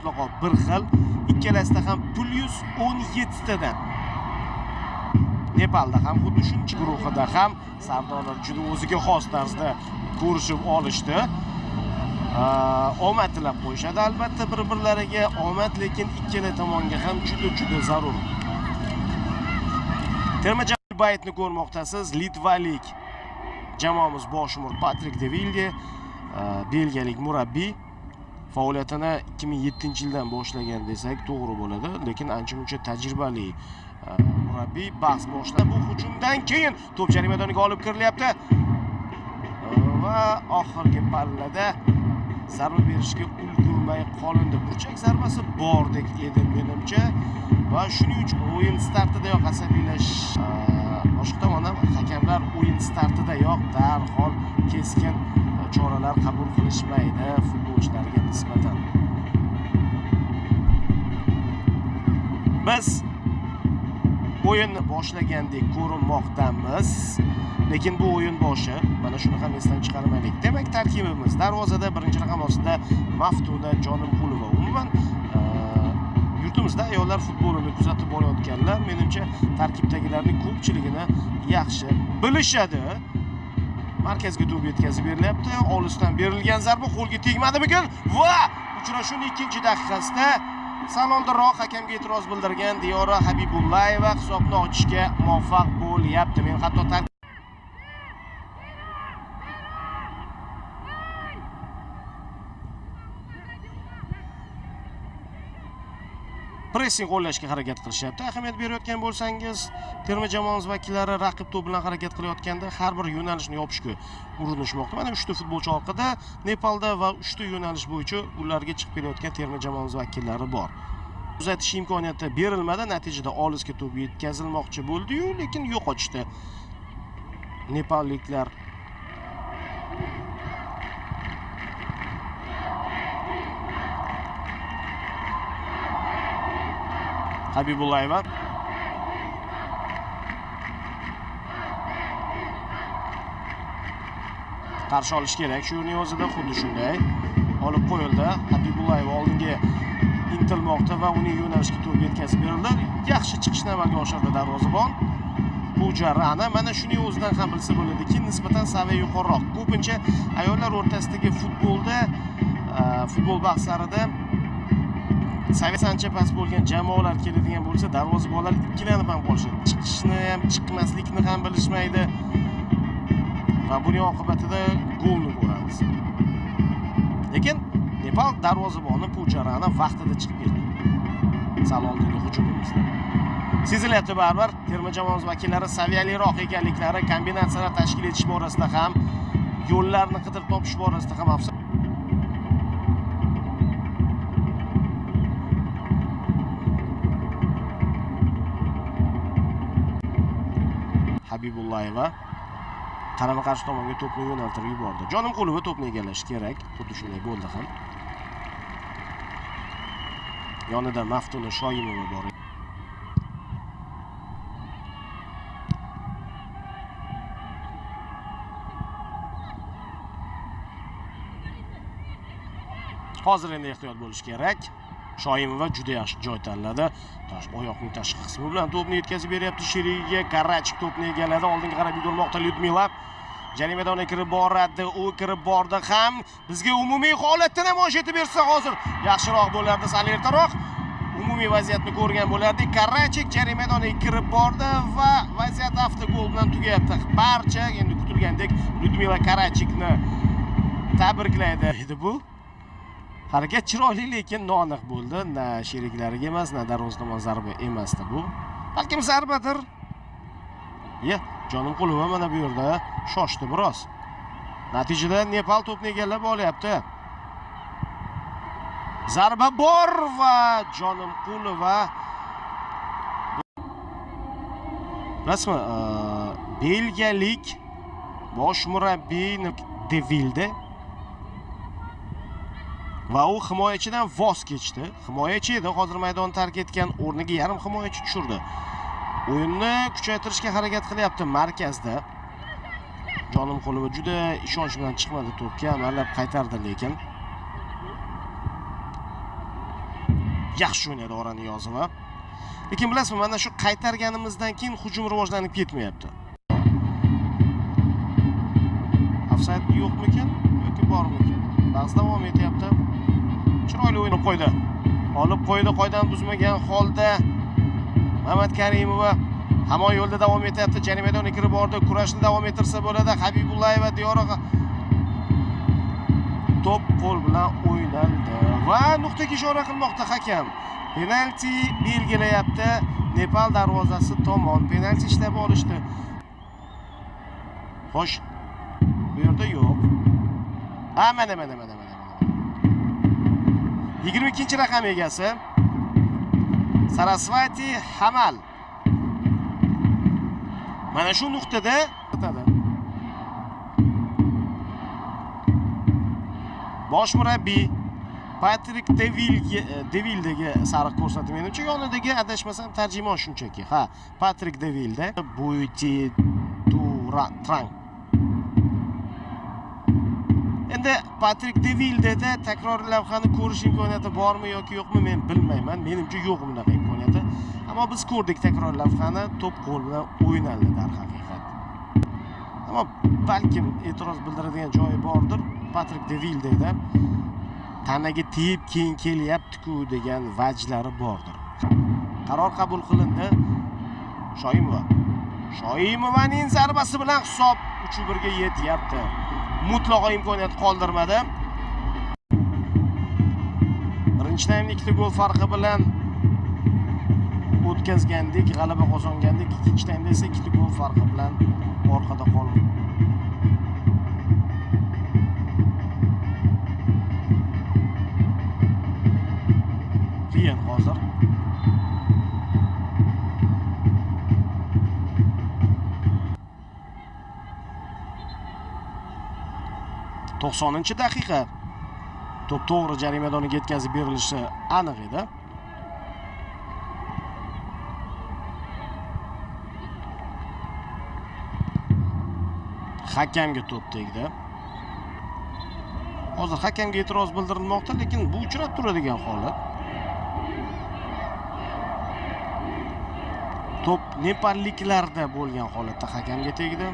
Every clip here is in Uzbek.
mutlaqo bir xil. Ikkalasida ham +17 tadan. Nepalda ham xuddi shuncha, guruhida ham sardorlar juda o'ziga xos tarzda ko'rishib olishdi. Omad tilab qo'yishadi albatta bir-birlariga. Omad lekin ikkala tomonga ham juda-juda zarur. Terma jamoa baytni ko'rmoqdasiz. Litvalik jamoamiz bosh murabbiyi Patrik de Vilde, belgiyalik murabbiy, faoliyatini 2007-yildan boshlagan desak to'g'ri bo'ladi, lekin ancha-muncha tajribali murabbiy. Bahs boshladi. Bu hujumdan keyin to'p jarima maydoniga olib kirilyapti va oxirgi pallada zarba berishga ulgurmay qolindi. Burchak zarbasi bordek edi menimcha va shuning uchun o'yin startidayoq asabiylash, boshqa tomondan hakamlar o'yin startidayoq darhol keskin choralar qabul qilishmaydi futbolchilarga nisbatan. Biz o'yinni boshlagandek ko'rinmoqdamiz, lekin bu o'yin boshi, mana shuni ham esdan chiqarmaylik. Demak, tarkibimiz: darvozada birinchi raqam ostida Maftuna Jonimqulova. Umuman yurtimizda ayollar futbolini kuzatib borayotganlar menimcha tarkibdagilarning ko'pchiligini yaxshi bilishadi. Markazga to'p yetkazib berilyapti. Olisdan berilgan zarba qo'lga tegmadimikin? Va uchrashuvning 2-daqiqasida sal oldinroq hakamga e'tiroz bildirgan Diyora Habibullayeva hisobni ochishga muvaffaq bo'lyapti. Men hatto pressing qo'llashga harakat qilishyapti. Ahamiyat berayotgan bo'lsangiz, terma jamoamiz vakillari raqib to'p bilan harakat qilayotganda har bir yo'nalishni yopishga urinishmoqda. Mana 3 ta futbolchi orqada Nepalda va 3 ta yo'nalish bo'yicha ularga chiqib kelayotgan terma jamoamiz vakillari bor. Uzatish imkoniyati berilmadi. Natijada olisga to'p yetkazilmoqchi bo'ldi-yu, lekin yo'qotishdi nepalliklar. Habibullayeva qarshi olish kerak. Shu yerning o'zida xuddi shunday olib qo'yildi. Habibullayeva oldinga intilmoqda va uning yo'nalishiga to'p yetkazib berildi. Yaxshi chiqishni amalga oshirdi darvozabon Puja Rana. Mana shuning o'zidan ham bilsa bo'ladiki, nisbatan saviya yuqoriroq. Ko'pincha ayollar o'rtasidagi futbolda, futbol bahslarida saviyasi ancha past bo'lgan jamoalar keladigan bo'lsa, darvozabonlar ikkilanib ham qolishadi. Chiqishni ham, chiqmaslikni ham bilishmaydi va buning oqibatida golni ko'ramiz. Lekin Nepal darvozaboni Puja Rana vaqtida chiqib keldi. Sal oldingi hujumimizda sezilyapti baribir terma jamoamiz vakillari saviyaliroq ekanliklari, kombinatsiyalar tashkil etish borasida ham, yo'llarni qidirib topish borasida ham afsus. Habibullayeva qarama-qarshi tomonga to'pni yo'naltirib yubordi. Jonimqulova to'pni egallashi kerak. Xuddi shunday bo'ldi ham. Yonida Maftuna Shoyimova bor. Hozir endi ehtiyot bo'lish kerak. Shoyimova juda yaxshi joy tanladi. Oyoqning tashqi qismi bilan to'pni yetkazib beryapti sherigiga. Karachik to'pni egalladi. Oldinga qarab yugurmoqda Lyudmila. Jarima maydoniga kirib boradi. U kirib bordi ham. Bizga umumiy holatda namoyish etib bersa hozir yaxshiroq bo'lardi, sal ertaroq umumiy vaziyatni ko'rgan bo'lardik. Karachik jarima maydoniga kirib bordi va vaziyat avtogol bilan tugayapti. Barcha endi kutilgandek Lyudmila Karachikni tabriklaydi. Edi bu harakat chiroyli, lekin noaniq bo'ldi. Na sheriklariga emas, na darvoza tomon zarba emasdi bu. Balkim zarbadir. Ya, Jonimqulova mana bu yerda shoshdi biroz. Natijada Nepal to'pni egallab olyapti. Zarba bor va Jonimqulova rasmi belgiyalik bosh murabbiy De Vilde va u himoyachidan voz kechdi. Himoyachi edi, hozir maydonni tark etgan, o'rniga yarim himoyachi tushirdi. O'yinni kuchaytirishga harakat qilyapti markazda. Jonimqulova juda ishonch bilan chiqmadi to'pga, amallab qaytardi lekin. Yaxshi o'ynadi Ora Niyozova. Lekin bilasizmi, mana shu qaytarganimizdan keyin hujum rivojlanib ketmayapti. Ofsayd yo'qmikin yoki bormikin? Bahs davom etyapti. Chiroyli o'yin qo'ydi. Olib qo'ydi, qoidani buzmagan holda Mamat Karimova hamon yo'lda davom etyapti. Jarima maydoniga kirib bordi. Kurashni davom ettirsa bo'ladi. Habibullayeva Diyora to'p qo'l bilan o'ynaldi va nuqtaga ishora qilmoqda hakam. Penalti belgilayapti. Nepal darvozasi tomon penalti ishlab olishdi. Xo'sh, bu yerda yo'q. Ha, mana. 22-raqam egasi Sarasvati Hamal. Mana shu nuqtada o'tadi. Bosh murabbiy Patrik Devildagi sariq ko'rsatdi menimcha, yonidagi adashmasam tarjimon shunchaki. Ha, Patrik Devilde, Buiti Trang. Endi Patrik Devildeda takror lavhani ko'rish imkoniyati bormi yoki yo'qmi men bilmayman. Menimcha yo'q bunaqa imkoniyati. Ammo biz ko'rdik takror lavhani, to'p qo'l bilan o'ynaldi darhaqiqat. Ammo balkim e'tiroz bildiradigan joyi bordir. Patrik Devildeda tanaga tegib keyin kelyapti-ku degan vajlari bordir. Qaror qabul qilindi. Shoimova. Shoimovaning zarbasi bilan hisob 3-1 ga yetyapti. Mutlaqo imkoniyat qoldirmadi. Birinchi taymni 2 gol farqi bilan o'tkazgandik, g'alaba qozongandik. Ikkinchi taymda esa 2 gol farqi bilan orqada qoldi. Qiyin hozir. 90-daqiqa. To'p to'g'ri jarima maydoniga yetkazib berilishi aniq edi. Hakamga to'p tegdi. Hozir hakamga e'tiroz bildirilmoqda, lekin bu uchrab turadigan holat. To'p nepalliklarda bo'lgan holatda hakamga tegdi.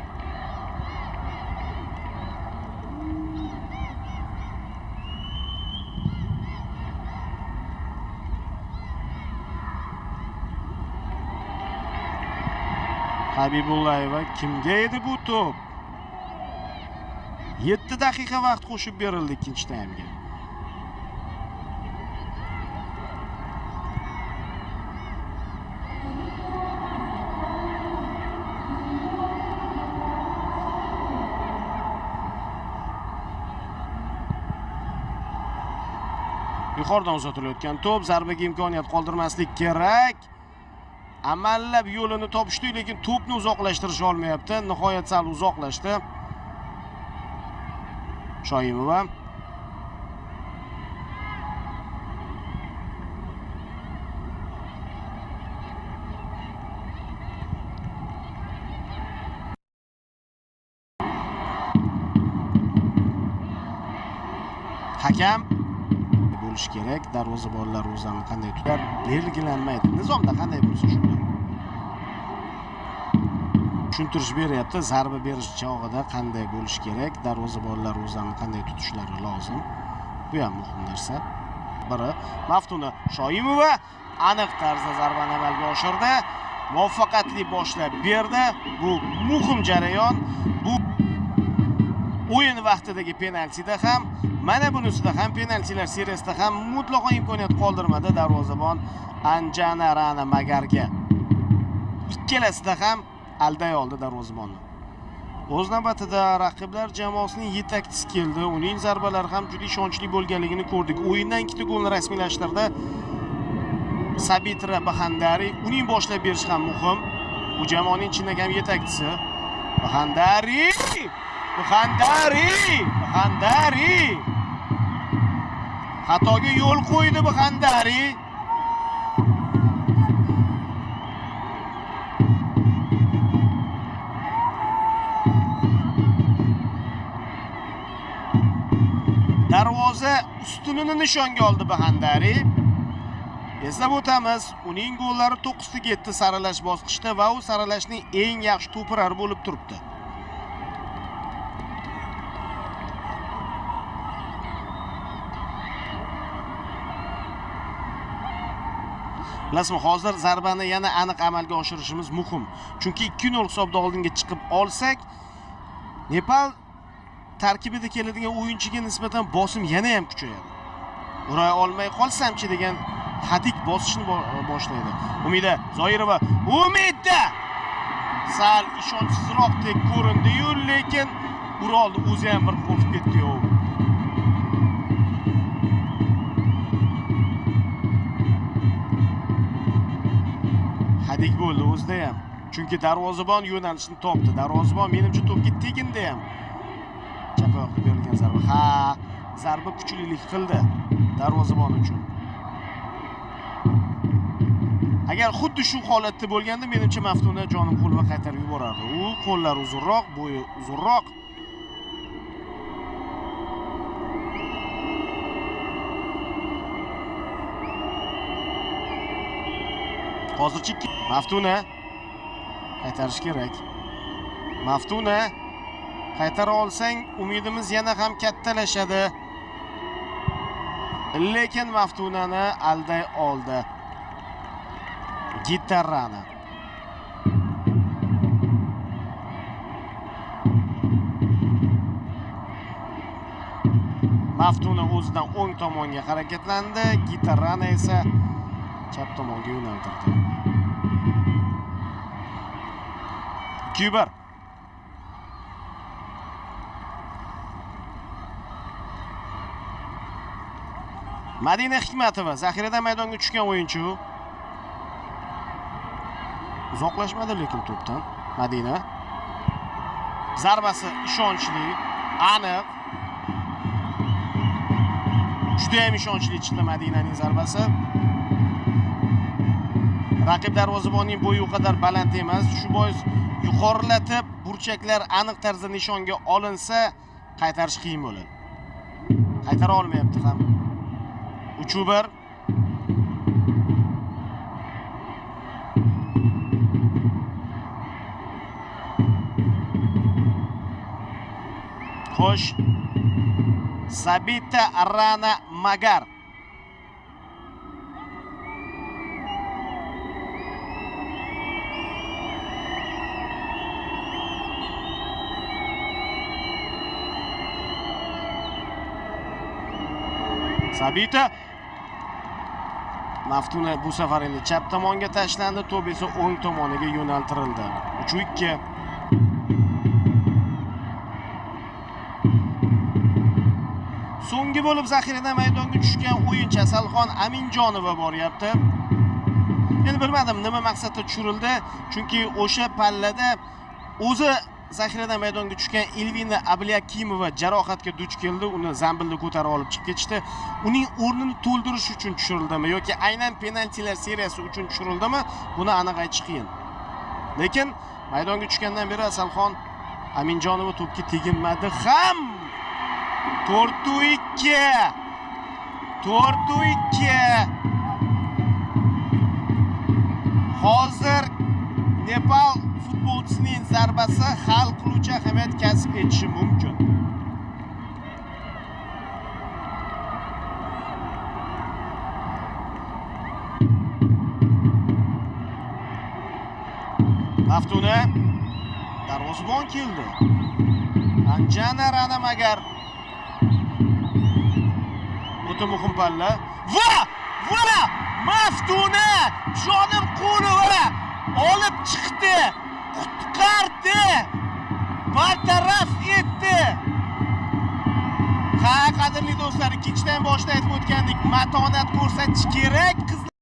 Habibullayeva kimga edi bu to'p? 7 daqiqa vaqt qo'shib berildi ikkinchi taymga. Yuqoridan uzatilayotgan to'p, zarbaga imkoniyat qoldirmaslik kerak. Amallab yo'lini topishdi, lekin to'pni uzoqlashtirish olmayapti. Nihoyat sal uzoqlashdi. Shoimova. Hakam bo'lish kerak. Darvozabonlar o'zlarini qanday tutar belgilanmaydi. Nizomda qanday bo'lsa shunday. Tushuntirish beryapti. Zarba berish chog'ida qanday bo'lish kerak, darvozabonlar o'zlarini qanday tutishlari lozim. Bu ham muhim narsa. Biri Maftuna Shoimova aniq tarzda zarbani amalga oshirdi. Muvaffaqiyatli boshlab berdi. Bu muhim jarayon. Bu o'yin vaqtidagi penaltida ham, mana bunisida ham, penaltilar seriyasida ham mutlaqo imkoniyat qoldirmadi darvozabon Anjana Rana Magarga. Ikkalasida ham alday oldi darvozabonni. O'z navbatida raqiblar jamoasining yetakchisi keldi. Uning zarbalari ham juda ishonchli bo'lganligini ko'rdik. O'yindan 2 golni rasmiylashtirdi. Sabitra Bahandari, uning boshlab berishi ham muhim. Bu jamoaning chinakam yetakchisi. Bahandari! Bahandari! Bahandari! Xatoga yo'l qo'ydi Bahandari. Darvoza ustunini nishonga oldi Bahandari. Eslab o'tamiz, uning gollari 9 ta ketdi saralash bosqichida va u saralashning eng yaxshi to'purari bo'lib turibdi. Bilasizmi, hozir zarbani yana aniq amalga oshirishimiz muhim. Chunki 2-0 hisobda oldinga chiqib olsak, Nepal tarkibida keladigan o'yinchiga nisbatan bosim yana ham kuchayadi. Uray olmay qolsamchi degan hadik bosishni boshlaydi. Umida Zoirova, Umida sal ishonchsizroqdek ko'rindi-yu, lekin ura oldi, o'zi ham bir qo'rqib ketdi-yu. Hadik bo'ldi o'zida ham. Chunki darvozabon yo'nalishini topdi. Darvozabon menimcha to'pga tegindi ham. Chap oyoqda berilgan zarba. Ha, zarba kuchlilik qildi darvozabon uchun. Agar xuddi shu holatda bo'lganda, menimcha Maftuna Jonimqulova qaytarib yuborardi. U qo'llari uzunroq, bo'yi uzunroq. Hozircha Maftuna qaytarish kerak. Maftuna qaytara olsang, umidimiz yana ham kattalashadi. Lekin Maftunani alday oldi. Gitarrani. Maftuna o'zidan o'ng tomonga harakatlandi, Gitarrani esa chap tomonga yo'naltirdi. 2-1. Madina Hikmatova zaxiradan maydonga tushgan o'yinchi. Uzoqlashmadi lekin to'pdan. Madina zarbasi ishonchli, aniq. Juda ham ishonchli chiqdi Madinaning zarbasi. Raqib darvozabonning bo'yi u qadar baland emas, shu bois yuqorilatib burchaklar aniq tarzda nishonga olinsa, qaytarish qiyin bo'ladi. Qaytara olmayapti ham. 3-1. Xo'sh. Sabita Rana Magar. Sabita Maftuna bu safar endi chap tomonga tashlandi, to'p esa o'ng tomoniga yo'naltirildi. 3-2. So'nggi bo'lib zaxiradan maydonga tushgan o'yinchi Asalxon Aminjonova boryapti. Endi bilmadim nima maqsadda tushirildi, chunki o'sha pallada o'zi zaxiradan maydonga tushgan Elvina Abliyakimova jarohatga duch keldi, uni zambilda ko'tarib olib chiqib ketishdi. Uning o'rnini to'ldirish uchun tushirildimi yoki aynan penaltilar seriyasi uchun tushirildimi, buni aniq aytish qiyin. Lekin maydonga tushgandan beri Asalxon Aminjonova to'pga teginmadi ham. 4-2. 4-2. Hozir Nepal futbolchisining zarbasi hal qiluvchi ahamiyat kasb etishi mumkin. Maftuna darvozabon keldi. Anjana Rana Magar. O'ta muhim palla. Va! Va! Maftuna Jonimqulova olib chiqdi, qutqardi, bartaraf etdi. Ha, qadrli do'stlar, ikkinchi taym boshida aytib o'tgandik, matonat ko'rsatish kerak qizlar.